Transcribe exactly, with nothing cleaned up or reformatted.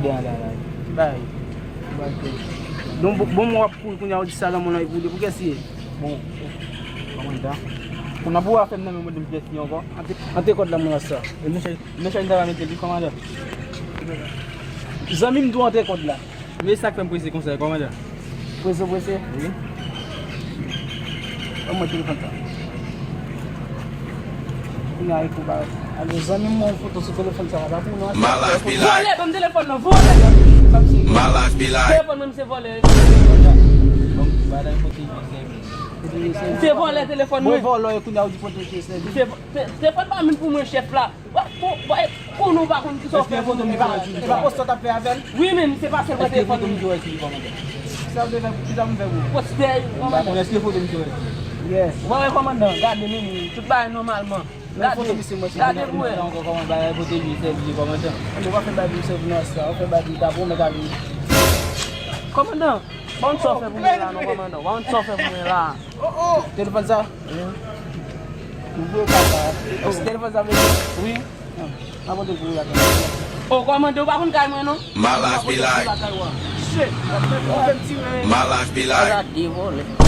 Ki bagay? Ki bagay? Bon, bon, bon, w ap kouri kounye a, w di sa lanmò nan e pou li. Pou kiyès li ye? Bon, kòmandan. Kounye a pou w a fè m nan men mwen di m kiyès li ankò. Antre kòd la, mon sa. E mesye, mesye, m ta va mete li, kòmandan. Zanmi m tou antre kòd la. Men sa k fè m prese konsa, kòmandan. Prese, prese? Wi. Ban mwen telefòn sa. Kounye a, ekou ba. Alo, zanmi m, mwen foto sou telefòn sa, pa pou non. My life be like Vòlè, ban m telefòn nan, vòlè. My life be like Telefòn mwen, se vòlè. Bon, bagay kote yo sèvi. Se vòlè telefòn mwen. Bon, vòlè, kounye a, ou di kote yo sèvi. Se, se, telefòn pa menm pou mwen, chèf la. Bon, bon, bon, e, pou nou pa konn ki sa w fè pou nou. E pa, e pa poste w t ap fè avè l? Wi, men se pa sèl mwen telefòn. Èske foto m ki wè sou li, kòmandan? Sa w te fè, ki sa m fè pou ou? Poste, kòmandan. Èske foto m ki wè sou li? Yes. Wè, wè, kòmandan, gade, men, tout bagay nòmalman. Gade, gade pou wè. Ankò, kòman bagay kote li sèvi, kòmandan? Ann, ou pa fè bagay pou sèvi nan sa, ou fè bagay pou ta pwomèt avè l. Kòmandan, pa konn sa w fè pou mwen la, non, kòmandan. Pa konn sa w fè pou mwen la. Telefòn sa? Wi. Ou voye pa sa. Èske telefòn sa vle di? Wi. Ah, pa pote pou ou la. Oh, kòmandan, ou pa konn kay mwen, non? My life be like Shit. Ou fè m ti men. My life be like Ala de vòlè.